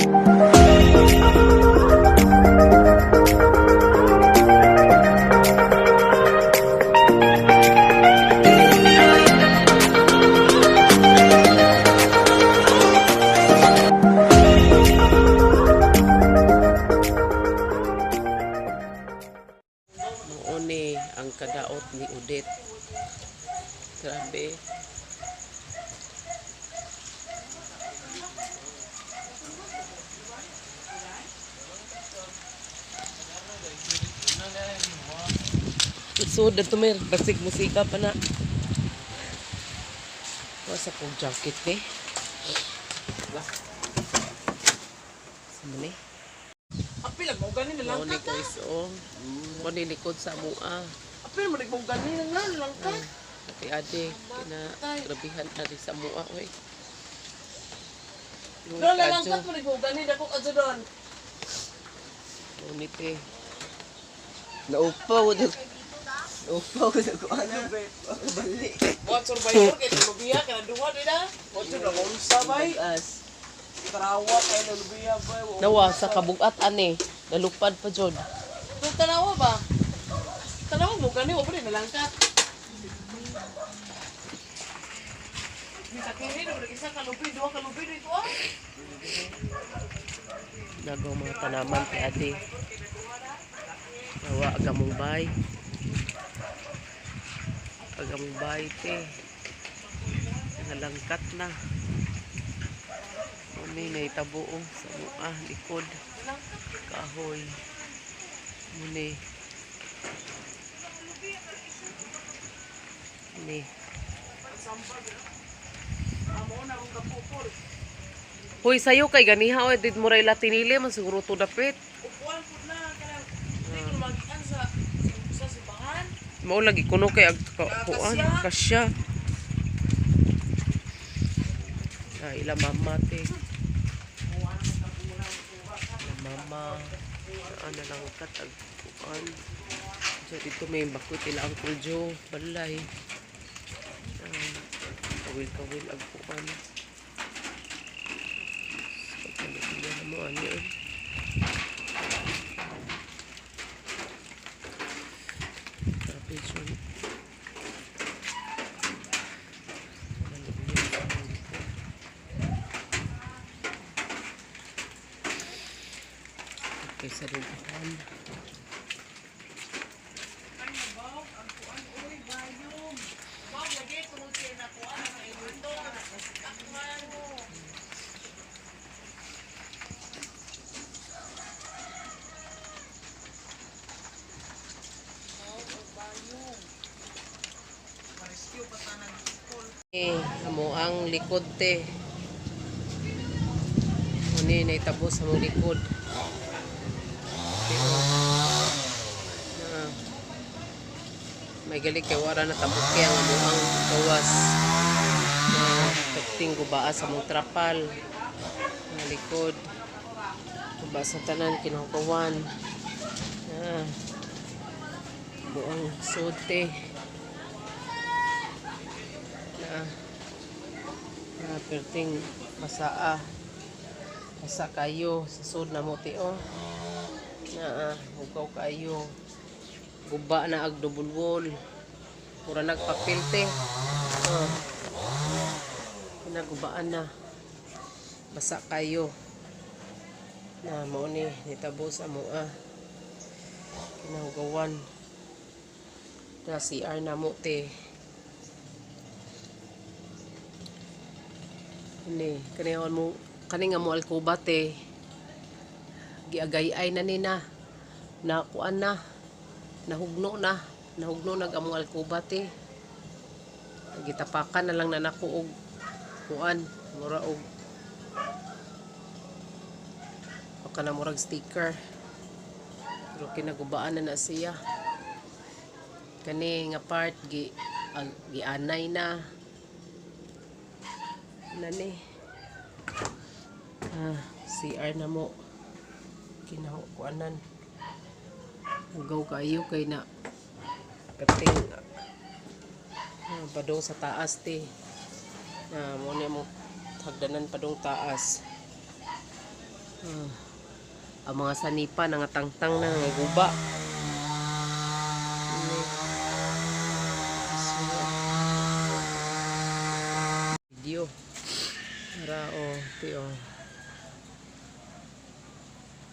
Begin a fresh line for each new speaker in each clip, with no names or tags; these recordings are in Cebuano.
Mao ni ang kadaot ni Odette. Grabe. Sud na tumer, basig musika pa na. Wa sa kong jacket eh. Ba? Sa man eh.
Apil mo gani na
Mao
lang
ni guys, oh. Mao ni likod sa mua.
Apil mo mo gani na lang langkat.
Ate ade, kina grabihan na sa mua oy.
Doon na langkat mo mo gani dako adto doon.
Mao ni te.
Naupaw ko. Naupaw ko sa kuana. Balik.
Wa survivor kay lubiya kana duha di na. Wa na unsa bay.
As.
Tarawa kay na lubiya bay.
Nawa sa kabugat ani, nalupad pa jud.
Doon tanawa ba? Tanawa mo gani wa pa na langkat. Bisa kini do isa ka lubi, duha ka lubi dito ah.
Nagaw mga tanaman ti ade. Nawa agamong bay. Agamong bay te. Nalangkat na. Umi nahitabo oh, sa mua likod. Kahoy. Muni. Ni. Hoy, sayo kay ganiha oy, did mo ray latinili man siguro to dapit.
Upuan pud na kanang di ko magikan sa simbahan.
Mao lagi kuno kay ag kuan kasya. Ah, ila mama te. Ila mama. Ana lang kat ag kuan. So dito may bakwit ila Uncle Joe, balay. Ah, kawil-kawil ag kuan. So, pagkalubiyan mo ani eh. Grabe jud. Malubiyan sa among likod. Okay, sa dugahan.
Ay nabaw ang kuan oy bayong. Baw lagi tungod kay nakuan ang ito nakasikakman. Rescue pa tanan school.
Eh, amo ang likod te. Uni naitabo sa among likod. Te, oh. Na, may gali kay wara na tabuki ang amo ang gawas. Na perting gubaa sa among trapal. Ang likod. Guba sa tanan kinukuwan. Na, buang sud te. Na na perting masaa basa kayo sa sud na mo ti oh na hugaw kayo, guba na ag double wall, mura nagpapil te oh. Pinagubaan na, basa kayo na. Mao ni nitabo sa mua, kinahugawan na CR na mo te. Ini, kani mo kani nga mo alkuba te. Giagay-ay na ni na. Na kuan na. Nahugno na. Nahugno nag among alkuba te. Gitapakan na lang na nako og kuan, mura og baka na murag sticker. Pero kinagubaan na na siya. Kani nga part gi ag, gianay na. Nani. Ah, CR na mo. Kinakuanan. Hugaw kayo kay na perting padong sa taas te. Na mo ni mo hagdanan padong taas. Ah. Ang mga sanipa nangatangtang na nga guba. Ni. So, video. Para oh, ti oh.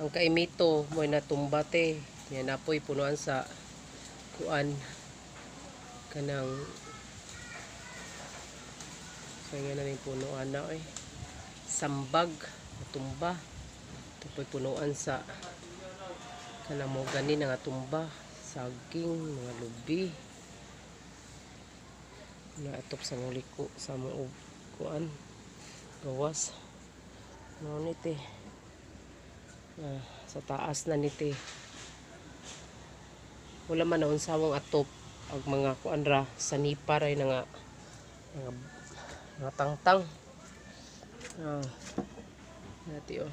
Ang kaimito mo'y natumba te. Yan napoy punuan sa kuan kanang sa nga na ning punuan na oy. Sambag natumba. Tupoy punuan sa kanang mo gani na nga tumba, saging, mga lubi. Naatop sa mong liko sa mong kuan gawas. No ni te. Ah, sa taas na ni te. Wala man na unsawang atop ang mga kuan ra sanipa ra na nga mga, mga tangtang. Ah. Nati oh.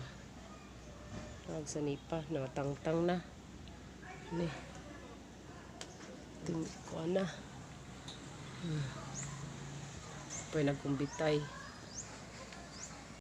Tawag sanipa, natangtang na. Ni. Ting kuan na. Pwede nagkumbitay.